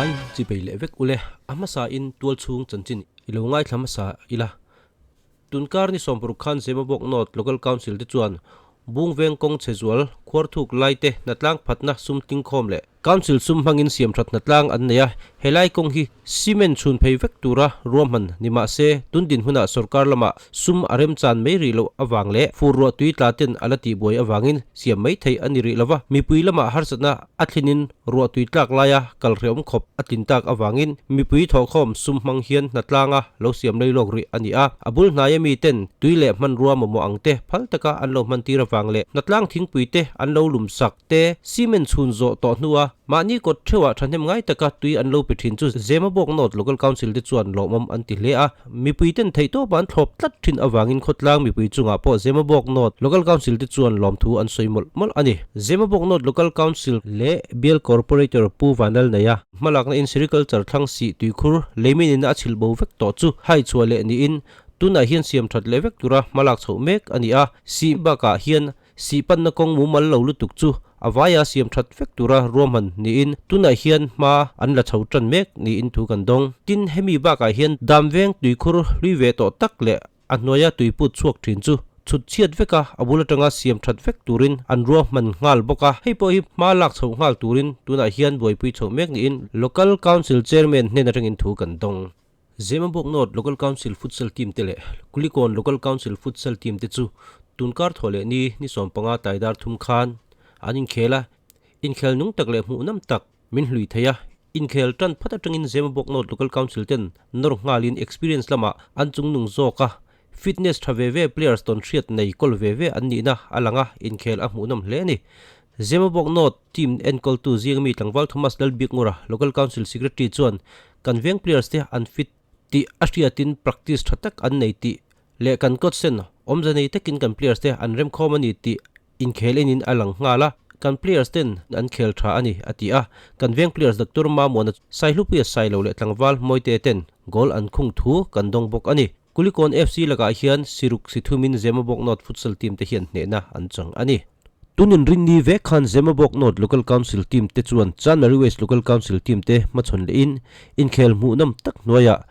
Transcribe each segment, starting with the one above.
Avaiin chipei leh vek ule, a hmasa in tual chhung chanchin i lo ngaithla hmasa ila. Tunkar ni sawmparuk khan Zemabawk North Local Council te chuan Bungveng kawng chhe zual khuarthuk lai te hnatlang phatna sum tlingkhawm leh Council sum hmangin siamthat hnatlang an nei a, helai kawng hi cement chhun phei vek tura ruahman ni mah se tun dinhmunah sorkar lamah sum a remchan mai rih loh avang leh fur ruah tui tla ten a la tihbuai avangin siam mai theih a ni rih lova, mipui lamah harsatna a thlinin ruah tui tlak laia kal hrehawm khawp a tlin tak avangin mipui thawhkhawm sum hmang hian hnatlanga lo siam lei lawk rih a ni a, a bul hnaia miten tui leh hmanrua mamawh ang te phal taka an lo hman tir avang leh hnatlang thingpui te an lo lum sak. Te, cement chhun zawh tawh hnua mahni kawt theuhah thahnem ngai taka tui an lo pe thin chu Zemabawk North Local Council te chuan lawmawm an ti hle a. Mipui ten theihtawpa an thlawp tlat thin avangin khawtlang mipui chungah pawh Zemabawk North Local Council te chuan lawmthu an sawi mawlh mawlh a ni. Zemabawk North Local Council leh Bial Corporator Pu Vanlal Neia hmalakna in Sericulture thlang sih tuikhur leimin in a chhilh bo vek tawh chu hai chhuah leh niin tunah hian siam that leh vek tura hmalak chhoh mek a ni a. Sih bakah hian Sihpanna kawng mumal lo lutuk chu a vaia siam that vek tura ruahman niin tunah hian hma an la chho tan mek niin thu kan dawng. Tin, hemi bakah hian Damveng tuikhur hlui ve tawh tak leh a hnuaia tuiput chhuak thin chu chhut chhiat veka a bul atanga siam that vek turin an ruahman nghal bawk a. Hei pawh hi hma lak chhoh nghal turin tunah hian buaipui chhoh mek niin Local Council Chairman hnen atangin thu kan dawng. Zemabawk North Local Council Futsal Team te leh Kulikawn Local Council Futsal Team te chu tunkar thawh leh ni ni 15 taidar thum khan an inkhel a, inkhel nung tak leh hmuhnam tak min hlui thei a, inkhel tan phat atangin Zemabawk North Local Council ten nawr nghalin experience lamah an chungnung zawk a, fitness tha ve ve players tawn hriat nei kawl ve ve an nihna a lang a, inkhel a hmuhnawm hle a ni. Zemabawk North team enkawltu zingami tlangval Thomas Lalbikngura, Local Council Secretary chuan Kan veng players te an fit tih a hriatin practice tha tak an nei tih leh kan coach sen awmze nei takin kan players te an remkhawm a ni tih inkhel enin a lang nghal a, kan players ten an khel tha a ni, a ti a. Kan veng players Doctor Mamuana Saihlupui a sai lo leh tlangval Mawite ten goal an khung thu kan dawng bawk a ni. Kulikawn FC lakah hian Siruk Sithumin Zemabawk North Futsal team te hian hnehna an chang a ni. Tunin rinni vek khan Zemabawk North Local Council team te chuan Chanmari West Local Council team te hmachhawn lehin inkhel hmuhnawm tak hnuaiah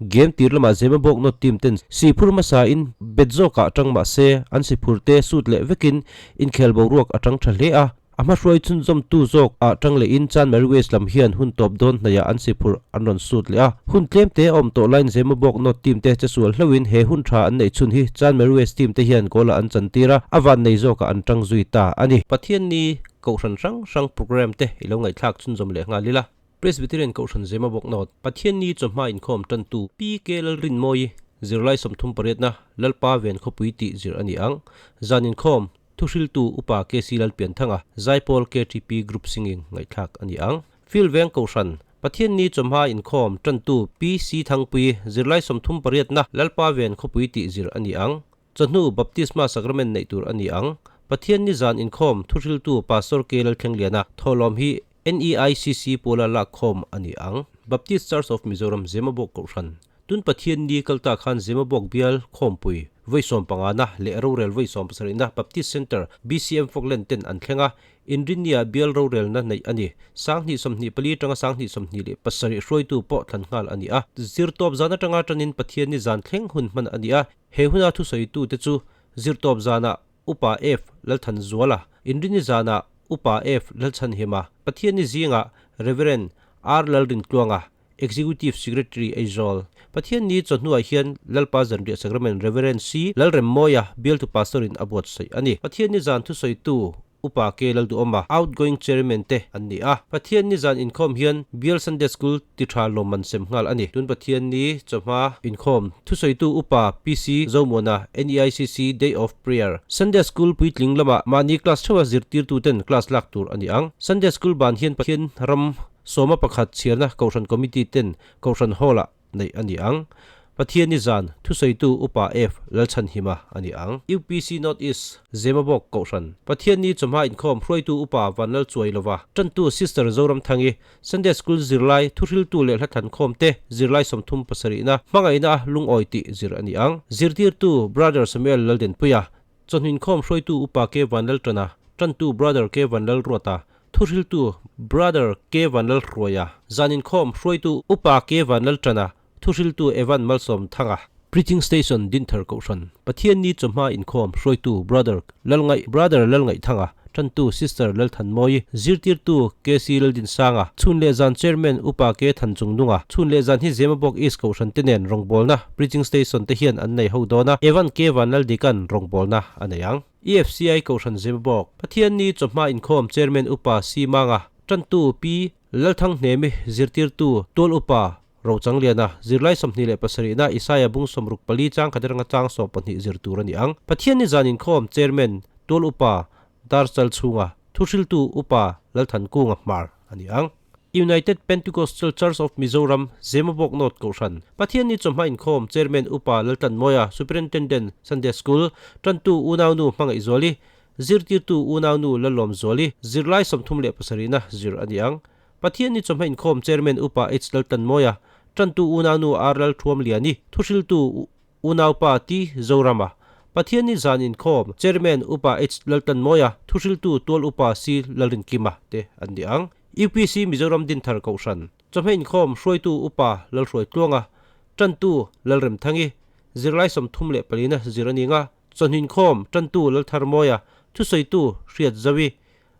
game tir lamah Zemabawk North team ten siphur hmasa in bet zawkah tang mah se an siphur te sut leh vekin inkhel boruak a tang tha hle a. A hmahruai chhunzawmtu zawk ah tang lehin Chanmari West lam hian hun tawp dawn hnaihah an siphurh an rawn sut leh a. Hun tlem te a awm tawh laiin Zemabawk North team te che sual hlauhin he hun tha an neih chhun hi Chanmari West team te hian goal ah an chantir a, a van nei zawkah an tang zui ta a ni. Pathianni Kohhran hrang hrang programme te i lo ngaihthlak chhunzawm leh nghal ila. Presbyterian Kohhran Zemabawk North Pathianni chawhma inkhawm tantu Pi K Lalrinmawii zirlai 38na Lalpa Ven Khawpui tih zir a ni ang. Zan inkhawm Thuhriltu Upa KC Lalpianthanga, Zaipawl KTP Group Singing ngaihthlak a ni ang. Field Veng Kohhran, Pathianni chawhma inkhawm tantu PC Thangpui, zirlai 38na Lalpa Ven Khawpui tih zir a ni ang. Chawhnu Baptisma Sacrament neih tur a ni ang. Pathianni zan inkhawm thuhriltu Pastor K Lalthlengliana thawhlawm hi NEICC pawla lakkhawm a ni ang. Baptist Church of Mizoram Zemabawk Kohhran, Tun Pathianni kalta khan Zemabawk bial khawmpui vawi 15na leh rorel vawi 70na Baptist Centre BCM Falkland ten an thleng a, Inrinnia bial rorelna neih a ni. 2024 atanga 2027 hruaitu pawh thlan nghal a ni a. Zirtawp zan atanga tanin Pathianni zan thleng hun hman a ni a, he huna thusawitute chu Zirtawp zanah Upa F. Lalthanzuala, Inrinni zanah Upa F. Lalchhanhima, Pathianni zingah Rev. R. Lalrintluanga, Executive Secretary Aizawl. Pathianni chawhnuah hian Lalpa Zanriah Sacrament Rev. C. Lalremmawia, Bialtu Pastor in a buatsaih a ni. Pathianni zan thusawitu Upa K. Lalduhawma, Outgoing Chairman te an ni a. Pathianni zan inkhawm hian Bial Sunday School ti tha lawmman sem nghal a ni. Tun Pathianni chawhma inkhawm thusawitu Upa PC Zomuana, NEICC Day of Prayer, Sunday School puitling lamah mahni class theuha zirtirtuten class lak tur a ni ang. Sunday School ban hian Pathian ram 11 chhiarna Kohhran Committee ten Kohhran Hall-ah neih a ni ang. Pathianni zan thusawitu Upa F. Lalchhanhima a ni ang. UPC North East, Zemabawk Kohhran, Pathianni chawhma inkhawm hruaitu Upa Vanlalchuai lova tantu Sister Zoramthangi, Sunday School zirlai thuhriltu leh hla thlankhawm te zirlai 37na hmangaihna a lungawi tih zir a ni ang. Zirtirtu Brother Samuel Laldenpuia, chawhnu inkhawm hruaitu Upa K. Vanlaltana, tantu Brother K. Vanlalruata, Thuhriltu Brother K Vanlalhruaia, zan inkhawm hruaitu Upa K Vanlalṭana, Thuhriltu Evan Malsawmthanga. Preaching Station Dinthar Kohhran, Pathianni chawhma inkhawm hruaitu Brother Lalngaih Brother Lalngaihthanga, Tantu Sister Lalthanmawii, Zirtirtu KC Laldinsanga, Chhun leh Zan Chairman Upa K Thanchungnunga, Chhun leh Zan hi Zemabawk East Kohhran te nen rawngbawlna Preaching Station te hian an nei ho dawn a, Evan K Vanlaldikan rawngbawlna a nei ang. EFCI Kohhran Zemabawk, Pathianni chawhma inkhawm Chairman Upa C Manga, Tantu Pi Lalthanghnemi, Zirtirtu Tual Upa Rochangliana, zirlai 27na Isaia bung 64 chang khat atanga chang 12 zir tur a ni ang. Pathianni zan inkhawm Chairman, Tual Upa, Darchal chhunga thuhriltu Upa Lalthankunga hmar a ni ang. United Pentecostal Church of Mizoram, Zemabawk North Kohhran, Pathianni chawhma inkhawm Chairman Upa Laltlanmawia, Superintendent, Sunday School, Tantu Unaunu Hmangaihzuali, Zirtirtu Unaunu Lalawmzuali, zirlai 37na zir a ni ang. Pathianni chawhma inkhawm Chairman Upa H Laltanmawia, Tantu Unaunu R Lalthuamliani, Thuhriltu Unaupa T Zorama, Pathianni zan inkhawm Chairman Upa H Laltanmawia, Thuhriltu Tual Upa C Lalrinkima te an ni ang. UPC Mizoram Dinthar Kohhran, Chawhma inkhawm Hruaitu Upa Lalhruaitluanga, Tantu Lalremthangi, Zirlai 34na zir a ni nga, Chawhnu inkhawm Tantu Laltharmawia, Thusawitu Hriat Zawi,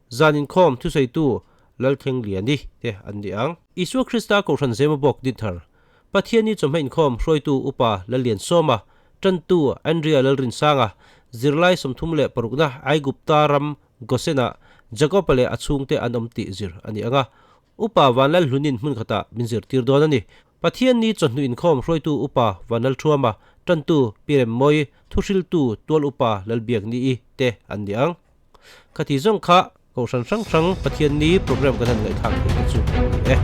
Zan inkhawm thusawitu Lalthlengliani te an ni ang. Isua Krista Kohhran Zema bawk Dinthar, Pathianni chawhma inkhawm hruaitu Upa Lalliansawma, Tantu Andrea Lalrinsanga, zirlai 36na Aigupta ram Gosenah Jakoba leh a chhungte an awm tih zir a ni ang a. Upa Vanlalhlunin hmun khatah min zirtir dawn a ni. Pathianni chawhnu inkhawm hruaitu Upa Vanlalthuama, Tantu Pi Remmawi, Thuhriltu Tual Upa Lalbiakni-i te an ni ang. Khati zawng kha Kohhran hrang hrang Pathianni program kan han ngaihthlak theih te chu a ni e.